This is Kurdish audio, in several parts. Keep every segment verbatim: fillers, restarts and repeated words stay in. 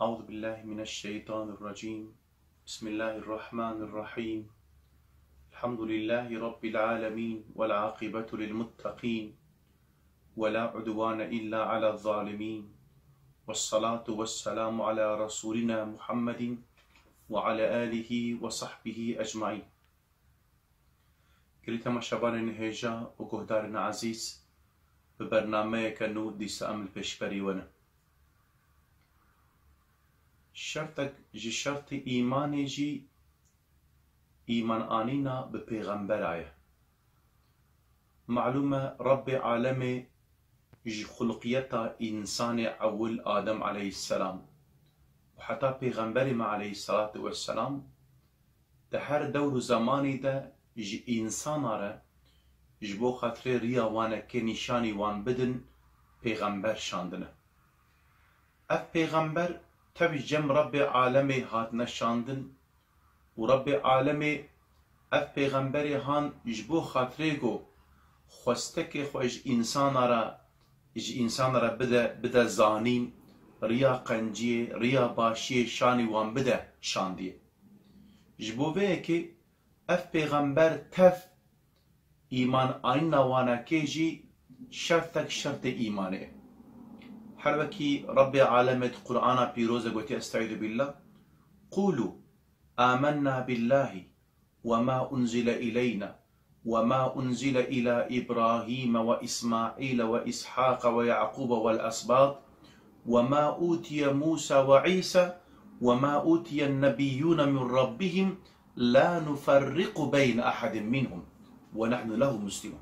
أعوذ بالله من الشيطان الرجيم. بسم الله الرحمن الرحيم. الحمد لله رب العالمين، والعاقبة للمتقين، ولا عدوان إلا على الظالمين، والصلاة والسلام على رسولنا محمد وعلى آله وصحبه أجمعين. Girî temaşevanên hêja û guhdarên ezîz, bi bernameyeke nû dîsa em li pêşberî we ne. Şertek ji şertê îmanê jî îman anîna bi pêxembera ye. Malûm e, Rebbê alemê ji xulqiyeta însanê ewil Adem aleyhisselam û heta Pêxemberê me aleyhisselatu vesselam, di her dewr û zemanî de ji însana re, ji bo xatirê riya wan eke nîşanî wan bidin, pêxember şandine. Ev pêxember tev cem Rebbê alemê hatine şandin û Rebbê alemê ev pêxemberê han ji bo xatirê ku xwestekê xwe ji însana re, ji însana re bide, bide zanîn, riya qenciyê, riya başiyê şanî wan bide şandiye. Ji bo vê yekê ev pêxember tev îman anîna wan eke jî şertek şertê îmanê. Her wekî Rebbê alemê di Qur'ana pîroz de gotiye, Estaizu billah, "Qulu amenna billahi ve ma unzile ileyna ve ma unzile ila İbrahim ve İsmail ve İshaq ve Yaqub vel esbat ve ma utiye Musa ve İsa ve ma utiyen nebiyyun min rabbihim la nuferriqu beyne ahadin minhum ve nahnu lehu muslimun."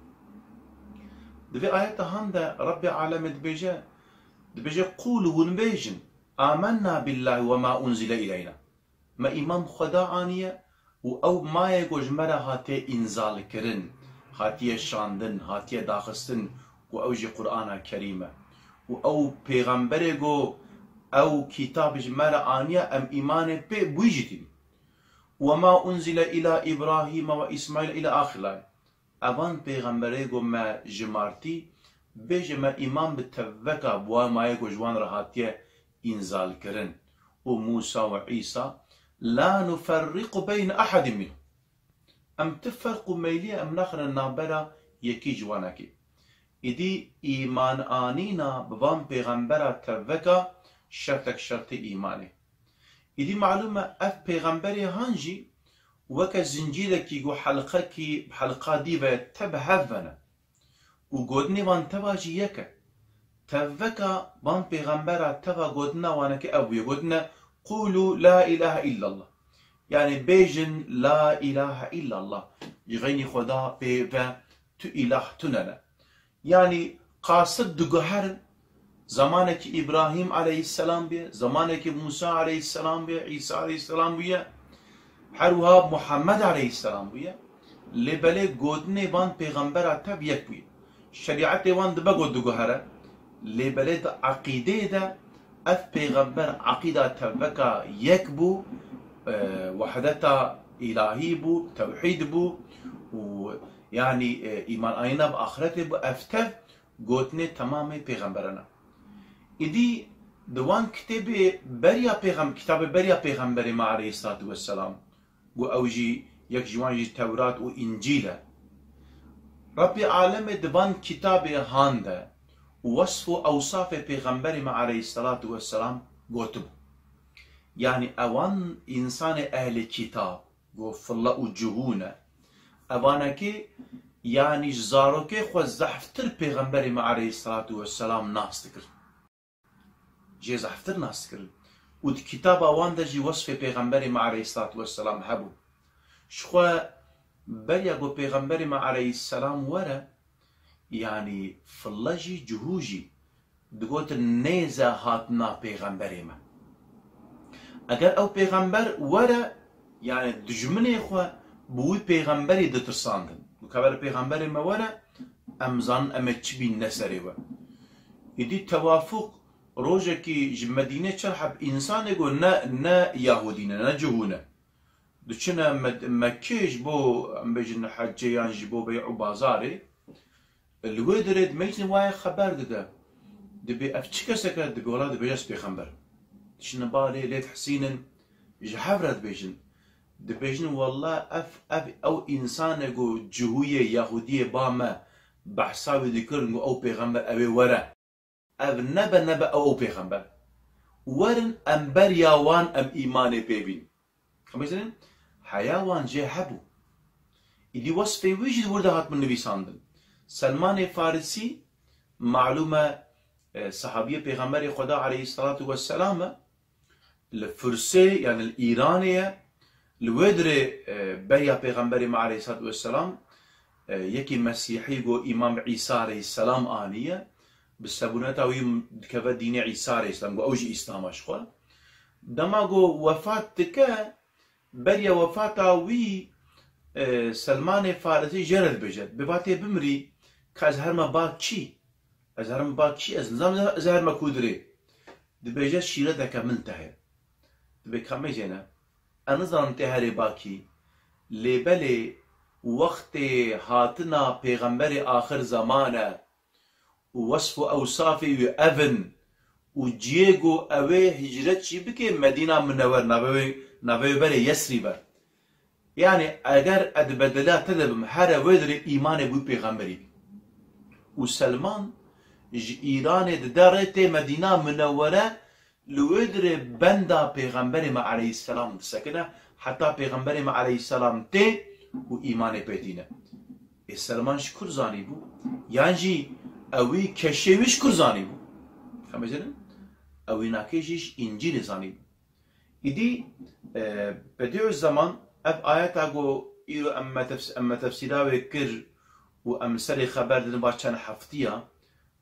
Di vê ayeta han de Rebbê alemê dibêje, dibêje, "Qulu, hûn bêjin, amenna billahi ve ma unzile ileyna." Me îman bi Xweda aniye û ew mayê ku ji me re hatiye înzalkirin, hatiye şandin, hatiye daxistin ku ew jî Qur'ana Kerîm e. Û ew pêxemberê ku ew kitab ji me re aniye, em îmanê pê bi wî jî tînin. "Ve ma unzile ila İbrahim ve İsmail" ila axir ayet. Evan pêxemberê ku me jimartî, bêje me îman bi tevveka bi wan mayê ku ji wan re hatiye înzalkirin û Mûsa û Îsa, "La nuferriqu beyne ahadin minhum." Em ti ferq û meyliye em naxine navbera yekî ji wanekî. Îdî îman anîna bi van pêxembera tevveka şertek şertê îmanê. Îdî malûm e ev pêxemberê han jî weke zincîrekî ku helqekî bi helqa dî ve tev hev ve ne. Û gotinê van teva jî yek e. Tevveka van pêxembera teva gotina wanekî ev bûye. Gotine, "Qûlû la ilahe illallah." Yanî bêjin, "La ilahe illallah." Ji xeynî Xweda pê ve tu îlah tune ne. Yanî qasid diguherin, zamanekî Îbrahîm aleyhisselam bûye, zamanekî Mûsa aleyhisselam bûye, Îsa aleyhisselam bûye, her wiha Muhammed aleyhisselam bûye. Lê belê gotinê van pêxembera tev yek bûye. Şerîetê wan dibe ku diguhere, lê belê di eqîdeyê de ev pêxember eqîda tevveka yek bû, e, wehdeta îlahî bû, tewhîd bû û yanî, e, îman anîna bi axretê bû, ev tev gotinê temamê pêxemberan e. Îdî di wan kitêbê beriya pêxem-, kitabê beriya pêxemberê me aleyhisselatu vesselam, ku ew jî yek ji wan jî Tewrat û Încîl e. Rebbê alemê di van kitabê han de wesf û ewsafê pêxemberê me aleyhisselatu vesselam gotibû. Yanî ewan însanê ehlê kitab, ku fille û cihû ne. Evanekê, yanî ji zarokê xwe zehftir pêxemberê me aleyhisselatu vesselam nas dikir. Jê zehftir nas dikirin. Û di kitaba wan de jî wesfê pêxemberê me aleyhisselatu vesselam hebû. Jixwe beriya ku pêxemberê me aleyhisselam were, yanî fille jî, cihû jî digotin nêze hatina pêxemberê me. Eger ew pêxember were, yanî dijminê xwe bi wî pêxemberî ditirsandin. Û keber pêxemberê me were, em zanin em ê çi bînine serê we. Îdî tewafuk rojekî ji Medînê çar heb însanê ku ne, ne Yahûdî ne, ne cihû ne. Diçine Med-, Mekkê ji bo, em bêjin, hecê yan ji bo bey'û bazarê. Li wê derê di meclisê wayê xeber dide. Dibê ev çi kesek e? Dibê wela dibêje ez pêxember im. Diçine balê lê dihesînin, ji hev re dibêjin. Dibêjin, wella ev, ev, ew însane ku cihûyê, yahûdiyê ba me behsa wî dikirin ku ew pêxember ew ê were. Ev nebe, nebe ew, ew pêxember. Werin em beriya wan em îmanê pê bîn. Em bêjin, heya wan jê hebû. Îdî wesfê wî jî di wir de hatibû nivîsandin. Selmanê Farisî, malûm e, e, sehabiyê Pêxemberê Xweda aleyhisselatu vesselam e, li Fursê, yani li Îranê ye, li wê dirê, e, beriya Pêxemberê me aleyhisselatu vesselam, e, yekî Mesîhî got Îmam Îsa aleyhisselam aniye, bi sebûneta wî dikeve dînê Îsa aleyhisselam, got ew jî Îslam e ji xwe. Dema got wefat dike, beriya wefata wî, e, Selmanê Farisî jê re dibêje, dibê va tê bimirî, ka ez herme ba kî? Ez herme ba kî? Ez nizam ez herme ku dirê. Dibêje şîreteke min te heye. Dibê ka me jê ne. Ez nizanim tê herê ba kî. Lê belê wextê hatina pêxemberê axir zeman e û wesf û ewsafê wî ev in û ciyê ku ew ê hicret jî bike Medîna Minewer, navê wê, navê wê berê Yesrîb e. Yani eger ez di bedela te de bim, here wê dirê îmanê bû pêxemberî bî. Û Selman ji Îranê dide rê tê Medîna Minewwere, li wê dirê benda pêxemberê me aleyhisselam disekine, heta pêxemberê me aleyhisselam tê û îmanê pê tîne. Ê Selman ji kur zanîbû? Yan jî ewî keşê wî ji kur zanîbû? Em bêjin, ewî nakê jî ji Încîlê zanîbû. Îdî, e, bediû zeman ev ayeta ku îro em me tefs-, em me tefsîra wê kir û em li serê xeber didin va çend heftiya,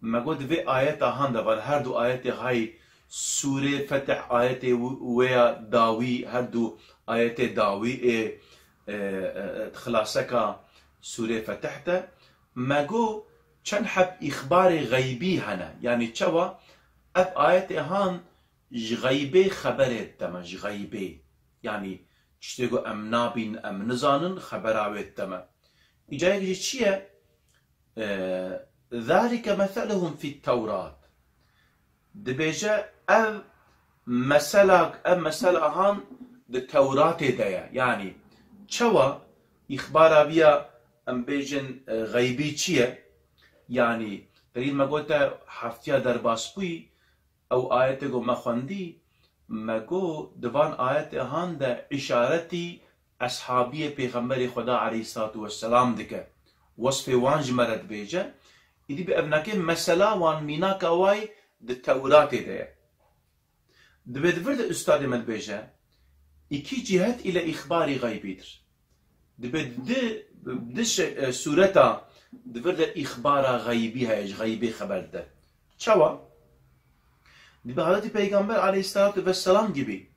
me got di vê ayeta han de van her du ayetê hay sûrê Fetih ayetê wi-, wê ya dawî, her du ayetê dawî ê, e, e, e, xilaseka sûrê Fetih de, me got çend heb îxbarê xeybî hene. Yanî çawa ev ayetê han ji xeybê xeberê dide me, ji xeybê. Yanî tiştê ku em nabîn, em nizanin, xebera wê dide me. Îca yek jî çi ye? E, "Zalike meseluhum fit Tewrat." Dibêje ev mesela, ev mesela han di Tewratê de ye. Yanî çawa îxbara viya em bêjin, e, xeybî çi ye? Yanî qirîn me gote heftiya derbasbûyî, ew ayetê ku me xwendî, me got di van ayetê han de îşaretî eshabiyê Pêxemberê Xweda aleyhisselatu vesselam dike. Wesfê wan ji me re dibêje. Îdî bi evnakê mesela wan mînaka wayî di Tewratê de ye. Dibê di vir de ustadê me dibêje, iki cihet ile îxbarî xeybîdir. Dibê di, di şe-, e, sûreta di vir de îxbara xeybî heye, ji xeybê xeber dide. Çawa? Dibê Hazreti Peygamber aleyhissalatu vesselam gibi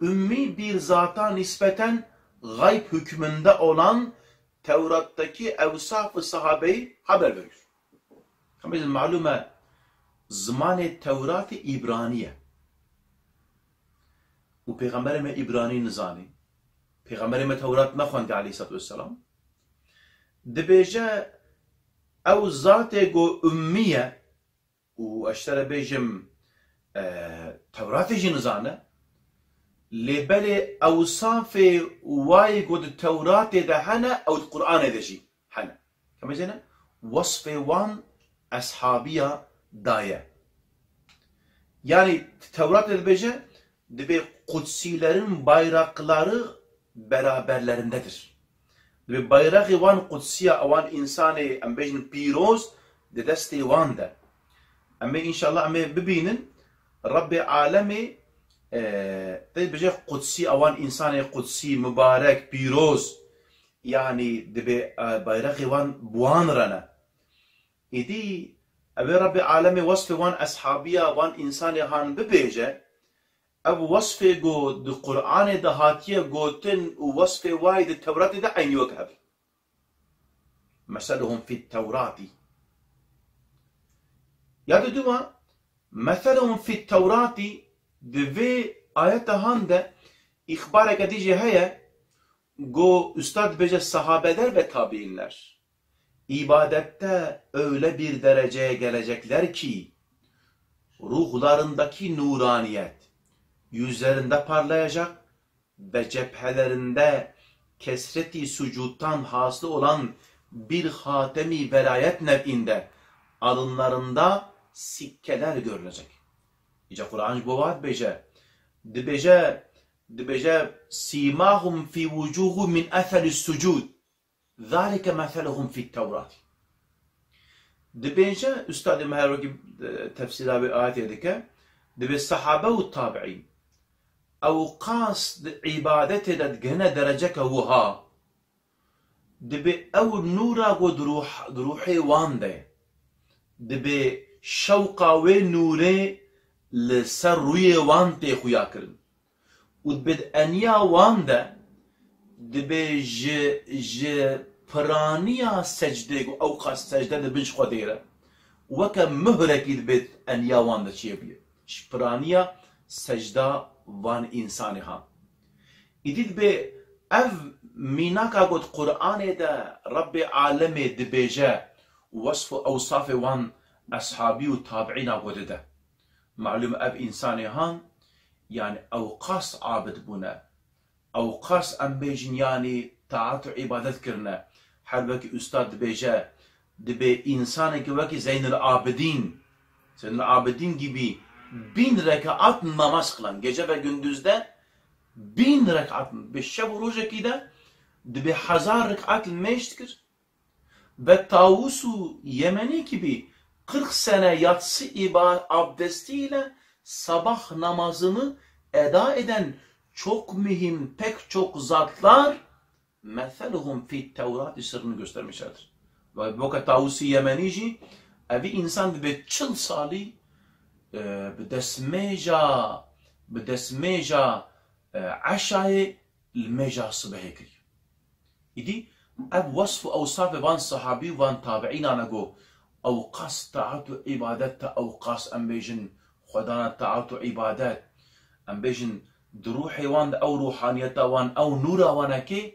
ümmi bir zata nispeten gayb hükmünde olan Tevrat'taki evsaf-ı sahabeyi haber verir. Em bêjin, malûm e, zimanê Tewratê îbranî ye. Û Pêxemberê me îbranî nizanî. Pêxemberê me Tewrat nexwendî aleyhissalatu vesselam. Dibêje, ew zatê ku ummî ye, û ez ji te re bêjim, e, Tewratê jî nizane, lê belê ewsafê wayê ku di Tewratê de hene, ew di Qur'anê de jî hene. Em bêjene, wesfê wan eshabiya daye. Yani Tewratê dibêje, dibê kutsilerin bayrakları beraberlerindedir. Dibê bayrağê wan qutsiya, ewan insanê, em bêjin pîroz, di destê wan de. Em ê înşallah em ê bibînin, Rebbê alemê, e, te dibêje qutsî, ewan insanê qutsî, mubarek, pîroz, yanî dibê, e, bayrağê wan bi wan re ne. Îdî ew ê Rebbê alemê wesfê wan eshabiya, wan insanê han bibêje, ev wesfê ku di Qur'anê de hatiye gotin û wesfê wayî di Tewratê de eynî wek hev. Meseluhum fit Tewratî. Ya didûma, meseluhum fit Tewratî di vê ayeta han de îxbareke dî jî heye, ku ustad dibêje, sahabeler ve tabiinler ibadette öyle bir dereceye gelecekler ki ruhlarındaki nuraniyet, yüzlerinde parlayacak ve cephelerinde kesreti sucuttan hasıl olan bir hatemi velayet nev'inde alınlarında sikkeler görünecek. Îca Quran ji bo wa dibêje, dibêje, dibêje, "Sîmahum fî wucûhû min eserî sucûd. Zalike meseluhum fî tewrat." Dibêje, ustadê me her wekî, e, tefsîra wê ayetê dike, dibê sahabe û tabiîn ewqas di îbadetê de digihine dereceke wiha, dibê ew nûra ku di rûh-, di rûhê wan de, dibê şewqa wê nûrê li ser rûyê wan tê xuya kirin. Û dibê di eniya wan de, dibê ji, ji piraniya secdê ku ewqas secde dibin ji Xwedê re, weke muhrekî dibê di eniya wan de çêbûye. Ji piraniya secda van însanê ha. Îdî dibê ev mînaka ku di Quranê de Rebbê alemê dibêje, wesf û ewsafê wan eshabî û tabiîna ku dide. Malûm ev însanê han, yanî ewqas abid bûne. Ewqas em bêjin, yanî taat û îbadet kirine. Her wekî ustad dibêje, dibê însanekî wekî Zeynul Abidîn, Zeynul Abidîn gibî bîn rekat namaz xilan. Gece ve gündüz de bîn rekat, bi şev û rojekî de dibê hezar rekat mêş dikir. Ve Tawus û Yemenî kibî kırk sene yatsı iba-, abdestiyle sabah namazını eda eden çok mühim pek çok zatlar meseluhum fi Tewrat sırrını göstermişlerdir. Ve boka Tawusî Yemenî jî evî însan dibê çil salî, e, bi destmêja, bi destmêja, e, eşayê li mêja sibehê kirî. Îdî ev wesf û ewsafê van sahabî û van tabiînan e ku ewqas taat û îbadet te, ewqas em bêjin xwedana taat û îbadet. Em bêjin di ruhê wan de ew ruhaniyeta wan, ew nûra wan e kê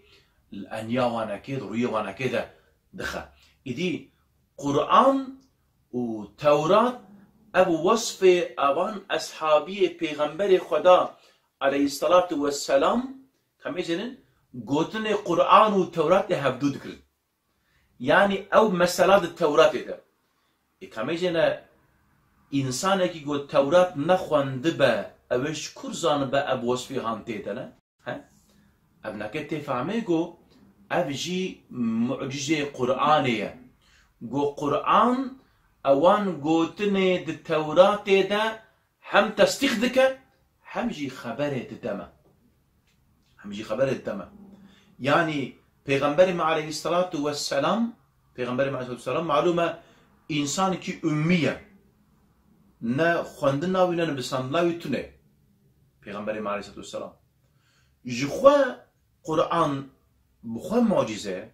li enya wan e kê, di rûyê wan e kê de dixe. Îdî Quran û Tewrat ev wesfê evan eshabiyê Pêxemberê Xweda aleyhisselatu vesselam, ka mêjênin, gotinê Quran û Tewratê hevdû dikirin. Yanî ew mesela di Tewratê de. Ê ka mêjêne, însanekî ku Tewrat nexwendibe, ew ê ji kur zanibe ev wesfê han tê de ne? He? Ev neke tê fehmê ku ev jî mucizê Quranê ye. Ku Quran ewan gotinê di Tewratê de hem tesdîq dike, hem jî xeberê dide me. Hem jî xeberê dide me. Yanî Pêxemberê me aleyhisselatu vesselam, Pêxemberê me aleyhisselatu vesselam, malûm e, însanekî ummî ye. Ne xwendina wî, ne nivîsandina wî tune. Pêxemberê me aleyhisselatu vesselam. Ji xwe Quran bi xwe mucîze ye.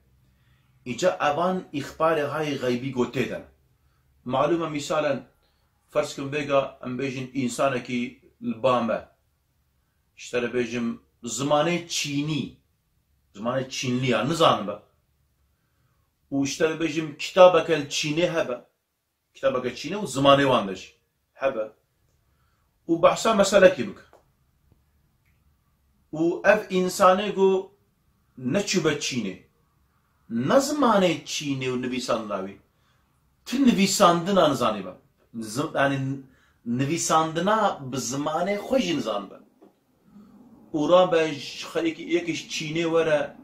Îca evan îxbarê hay xeybî ku tê de ne. Malûm e, mîsalen, ferz kin vêga em bêjin însanekî li ba me, ji te re bêjim, zimanê çînî, zimanê çînlî ya nizanibe. Û ji te re bêjim, kitabeke li Çînê hebe, kitabeke çînê û zimanê wan de jî hebe. Û behsa meselekî bike. Û ev însanê ku neçûbe Çînê, ne zimanê çînê û nivîsandina wî, ti nivîsandina nizanibe. Zim-, yanî nivîsandina bi zimanê xwe jî nizanibe. Û rabe ji xelkî, yekî ji Çînê were,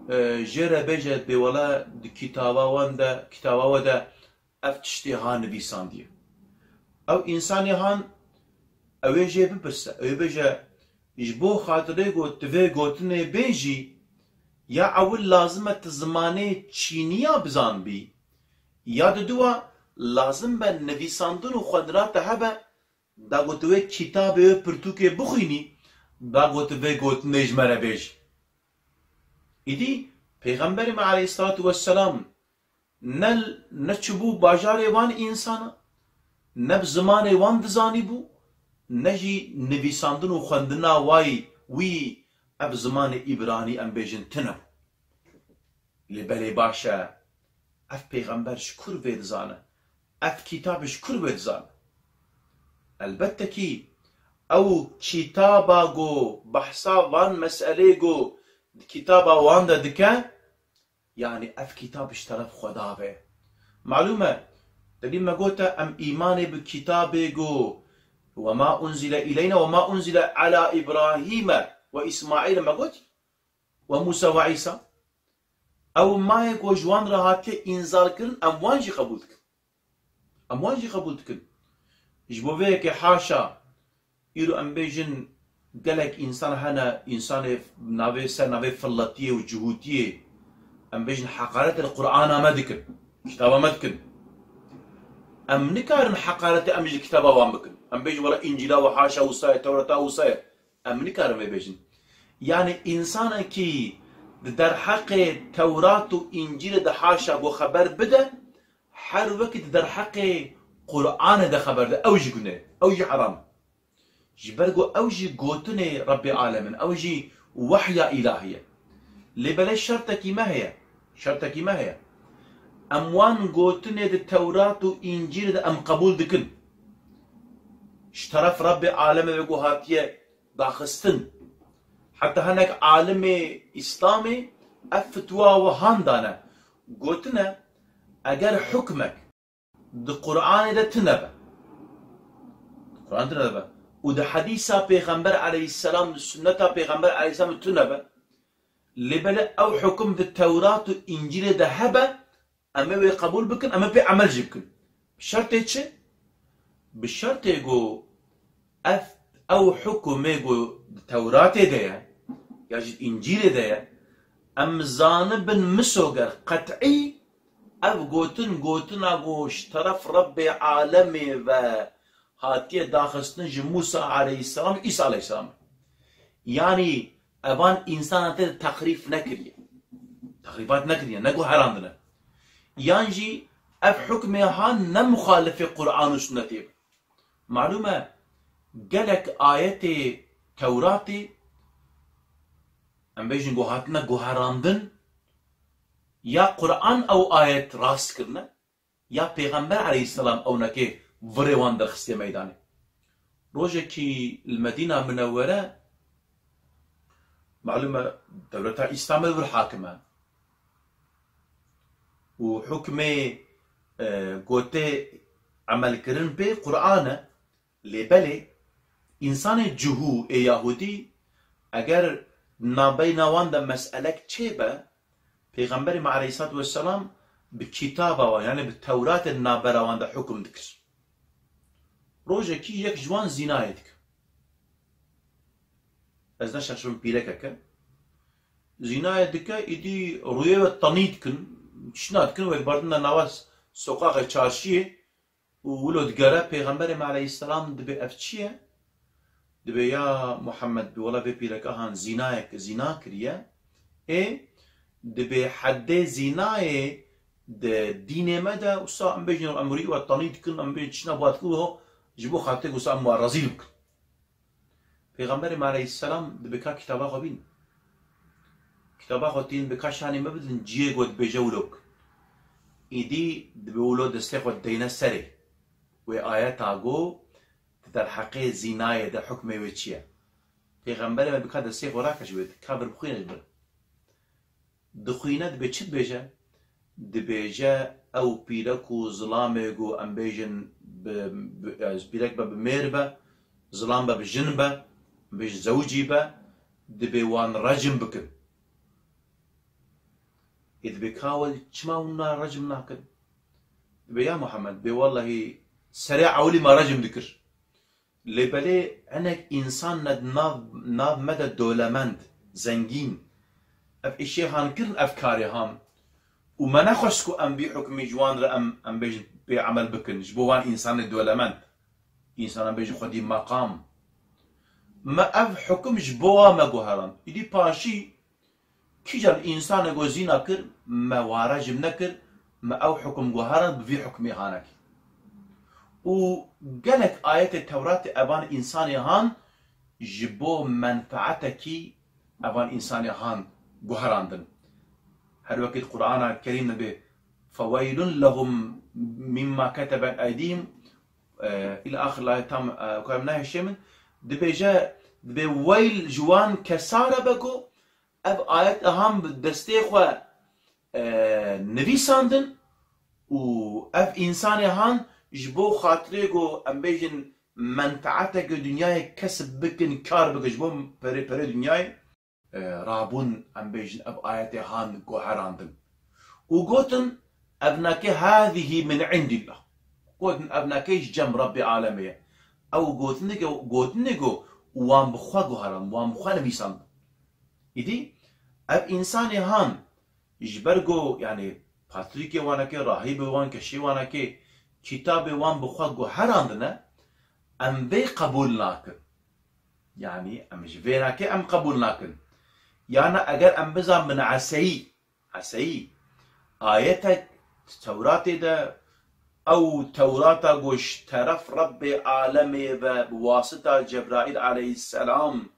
e, jê re bêje, bê wele di kitaba wan de, kitaba we de ev tiştê ha nivîsandiye. Ew însanê han, ew ê jê bipirse, ew ê bêje, ji bo xatirê ku tu vê gotinê bêjî, ya ewil lazim e tu zimanê çîniya bizanbî, ya diduwa lazim be nivîsandin û xwendina te hebe, da ku tu wê kitabê wê pirtûkê bixwînî, da ku tu vê gotinê ji me re bêjî. Îdî Pêxemberê me aleyhisselatu vesselam ne, ne çûbû bajarê van însana, ne bi zimanê wan dizanîbû, ne jî nivîsandin û xwendina way wî ev zimanê îbranî em bêjin tune bû. Lê belê baş e, ev pêxember ji kur vê dizane? Ev kitab ji kur vê dizane? Elbette kî Ew kitaba ku behsa van meselê ku di kitaba wan de dike, yanî ev kitab ji teref Xweda ve. Malûm e, te dî me gote em îmanê bi kitabê ku "Wema unzile ileyna wema unzile ala Îbrahîme ve Îsmaîl" me got, "we Mûsa ve Îsa." Ew mayê ku ji wan re hatiye înzalkirin, em wan jî qebûl dikin. Em wan jî qebûl dikin. Ji bo vê yekê haşa îro em bêjin gelek însan hene, însanê navê ser navê filletiyê û cihûtiyê, em bêjin heqaretê li Qur'ana me dikin, kitaba me dikin. Em nikarin heqaretê em jî li kitaba wan bikin. Em bêjin wela Încîla we haşa wisa ye, Tewreta wisa ye. Em nikarin vê bêjin. Yanî însanekî di derheqê Tewrat û Încîlê de haşa bo xeber bide, her wekî di derheqê Qur'anê de xeber de, ew jî guneh, ew jî heram. Ji ber ku ew jî gotinê Rebbê Alemin, ew jî wehya îlahî ye. Lê belê şertekî me heye, şertekî me heye. Em wan gotinê di Tewrat û Încîlê de em qebûl dikin. Ji teref Rebbê Alemê ve ku hatiye daxistin. Heta hinek alimê Îslamê ev fitwa wihan dane. Gotine, eger hukmek di Qur'anê de tune be, di Qur'an tune be û di hedîsa Pêxember aleyhisselam, di sunneta Pêxember aleyhisselam tune be, lê belê ew hukum di Tewrat û Încîlê de hebe, em ê wê qebûl bikin, em ê pê emel jî bikin. Bi şertê çi? Bi şertê ku ev, ew hukumê ku di Tewratê de ye, ya jî Încîlê de ye, em zanibin misoger qet'î ev gotin, gotina ku ji teref Rebbê Alemê ve hatiye daxistin ji Mûsa aleyhisselam, Îsa aleyhisselam. Yanî evan însana te tehrîf nekiriye. Tehrîfat nekiriye, neguherandine. Yan jî ev hukmê han ne muxalifê Qur'an û sunnetê be. Malûm e, gelek ayetê Tewratê, em bêjin ku hatine guherandin, ya Qur'an ew ayet rast kirine, ya Pêxember aleyhisselam ewnekê virê wan derxistiye meydanê. Rojekî li Medîna Minewwere, malûm e, dewleta Îslamê li vir hakim e. Û hukmê, e, gotê emelkirin pê Qur'an e. Lê belê, însanê cihû ê Yahûdî, eger nabeyna wan de meselek çêbe, Pêxemberê me aleyhissalatu vesselam bi kitaba wan, yanî bi Tewratê nabera wan de hukum dikir. Rojekî yek ji wan zînayê dike. Ez ne şaşibim pîrekek e. Zînayê dike, îdî rûyê we tenî dikin, tiştna dikin, wek berdin de nava soqaxê çarşiyê, û wilo digere, Pêxemberê me aleyhisselam dibê ev çi ye? Dibê ya Muhammed, bi wela vê pîreka han zînayek zîna kiriye. Ê, dibê heddê zînayê di dînê me de, wisa em bêjin em rûyê we tenî dikin, em bêjin çişna bi wa dikin, ho, ji bo xatirê wisa em wa rezîl bikin. Pêxemberê me aleyhisselam dibê ka kitaba xwe bîn. Kitaba xwe tîn bi ka şanê me bidin, ciyê got bêje wilo bik. Îdî dibê wilo destê xwe deyne serê. Wê ayeta go di derheqê zînayê de hukmê wê çi ye? Pêxemberê me bi ka destê xwe rakeş wê, ka vir bixwîne ji vir. Dixwîne dibê çi dibêje? Dibêje ew pîrek û zilamê ku em bêjin bi, bi, ez pîrek be bi mêr be, zilam be bi jin be, em bêjin zewicî be, dibê wan recim bikin. Ê dibê ka we çima hûn na recim nakin? Dibê ya Muhammed, bê wellehî serê ewilî me recim dikir. Lê belê hinek însan ne di nav, nav me de dolemend, zengîn. Ev îşê han kirin, ev karê han. Û me nexwest ku em vî hukmî ji wan re em, em bêjin pê emel bikin. Ji bo wan însanê dolemend. Însan em bêjin xwedî meqam. Me ev hukum ji bo wa me guherand. Îdî paşî Kîjan însanê ku zîna kir, me wa recim nekir, me ew hukum guherand bi vî hukmê hanekî. Û gelek ayetê Tewratê evan însanê han ji bo menfeetekî evan însanê han guherandin. Her wekî di Qur'ana Kerîm de bê, "Feweylun lehum mimma ketebet eydihim", e, îla axir layê tam, e, ku em nehişê min, Dibêje, dibê weyl ji wan kesa re be ku ev ayet ehan bi destê xwe, e, nivîsandin û ev însanê han ji bo xatirê ku em bêjin menfaeteke dinyayê kesb bikin, kar bikin ji bo perê, perê dinyayê, e, rabûn, em bêjin, ev ayetê han guherandin. Û gotin, "Ev nake hâzihî min indillah." Gotin, "Ev nake ji cem Rebbê alemê ye." Ew gotinê ke, gotinê ku wan bi xwe guherand, wan bi xwe nivîsand. Îdî, ev însanê han, ji ber ku, yani, patrîkê wan nake, rahîbê wan, keşê wan nake, kitabê wan bi xwe guherandine, em vê qebûl nakin. Yani, em ji vê nake em qebûl nakin. Yana eger em bizanbin eseyî, eseyî, ayetek Tewratê de, ew Tewrata ku ji teref Rebbê alemê ve bi wasita Cebraîl aleyhisselam,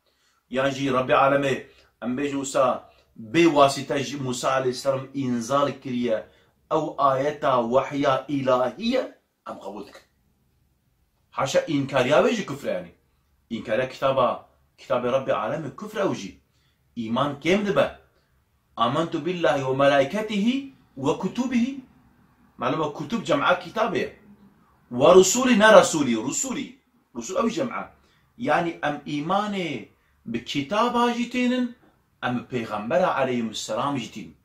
yan jî Rebbê alemê, em bêjin wisa, bê wasîte ji Musa aleyhisselam înzal kiriye, ew ayeta wehya îlahî ye, em qebûl dikin. Haşa, înkariya wê jî kufr e, yanî. Înkariya kitaba, kitabê Rebbê alemê kufr e ew jî. Îman kêm dibe. Amentu billahi ve melaiketihi ve kutubihî. Malum e kutub cem'a kitabê ye. Ve rusulî, ne rasulî, rusulî. Rusul ew cem'a. Yanî em îmanê bi kitaba jî tênin, em bi pêxembera aleyhimusselam jî tînin.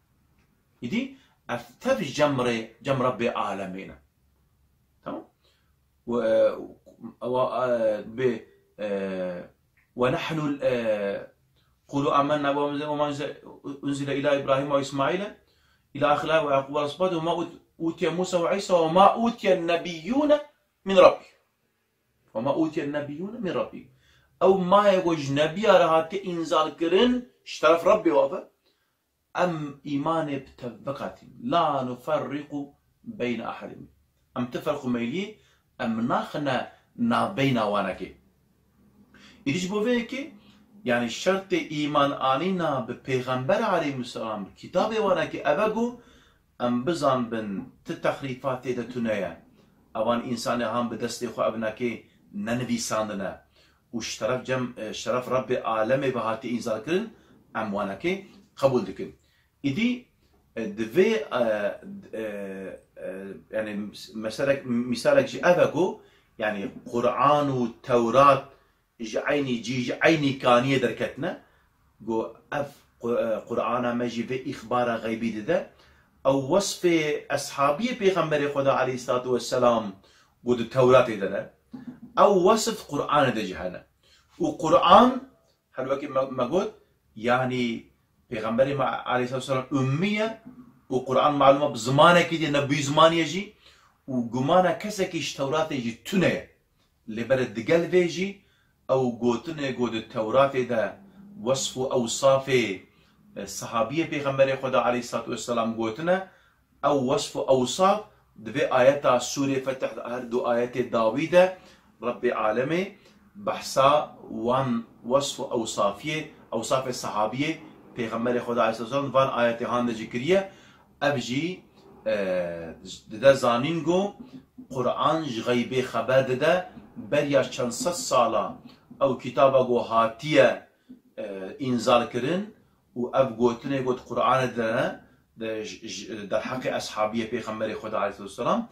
Îdî ev tev cem rê, cem Rebbê alemê ne. Tamam? Ve, e, ve, e, bi, e, ve nahnu, e, qulu amanna ve ma unzile, unzile ila İbrahim ve İsmail'e, ila ahirî ve Yaqub ve asbat ve ma ut-, utiye Musa ve İsa ve ma utiye nebiyyune min Rabbi. Ve ma utiye nebiyyune min Rabbi. Ew mayê ku ji nebiya re hatiye înzal kirin, ji teref Rebbê ve, em îmanê bi tev veqatîn. La nuferriqu beyne ahadin. Em ti ferq û meyliyê em naxine navbeyna wanekê. Îdî ji bo vê yekê, yanî şertê îman anîna bi Pêxember aleyhisselam, bi kitabê wanekê ev e ku em bizanbin ti texrîfat tê de tune ye. Evan însanê han bi destê xwe ev nekê nenivîsandine û ji teref cem, e, ji teref Rebbê alemê ve hatiye înzalkirin, em wanekê qebûl dikin. Îdî, e, divê, e, e, e, yani meselek, mîsalek jî ev e ku, yani Quran û Tewrat ji eynî cî, ji eynî kaniyê derketine. Got, ev Qu-, e, Qur'ana me jî vê îxbara xeybî dide. Ew wesfê eshabiyê Pêxemberê Xweda aleyhissalatu vesselam got di Tewratê de ne. Ew wesf Qur'anê de jî hene. Û Qur'an, her wekî me, me got, yanî Pêxemberê me aleyhissalatu vesselam ummî ye û Qur'an malûm e bi zimanekî dî, ne bi zimanî ye jî. Û gumana kesekî ji Tewratê jî tune ye. Lê belê digel vê jî ew gotinê ku di Tewratê de wesf û ewsafê, e, sehabiyê Pêxemberê Xweda aleyhissalatu vesselam gotine, ew wesf û ewsaf di vê ayeta Sûrê Fetih de, her du ayetê dawî de Rebbê alemê behsa wan wesf û ewsafiyê, ewsafê sehabiyê Pêxemberê Xweda aleyhissalatu vesselam van ayetê han de jî kiriye. Ev jî, e, dide zanîn ku Qur'an ji xeybê xeber dide, beriya çend sed sala ew kitaba ku hatiye, e, înzalkirin û ev gotinê ku di Qur'anê de ne, de, ji, ji, derheqê eshabiyê Pêxemberê Xweda aleyhissalatu vesselam,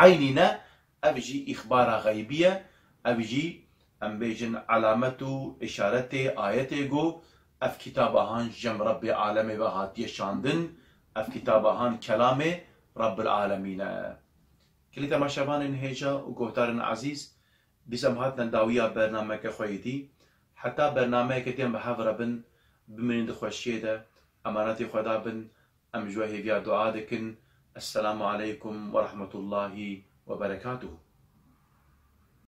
eynî ne, ev jî îxbara xeybî ye, ev jî, em bêjin, alamet û îşaretê, ayetê ku ev kitaba han ji cem Rebbê alemê ve hatiye şandin, ev kitaba han kelamê Rebbil Alemîn e. Gelî temaşevanên hêja û guhdarên ezîz, dîsa em hatine dawiya bernameke xwe yê dî. Heta bernameyeke dî em bi hev re bin, bimînin di xweşiyê de, emanetê Xweda bin, em ji we hêviya dua dikin. Esselamu aleykum ve rahmetullahi ve berekatuhu.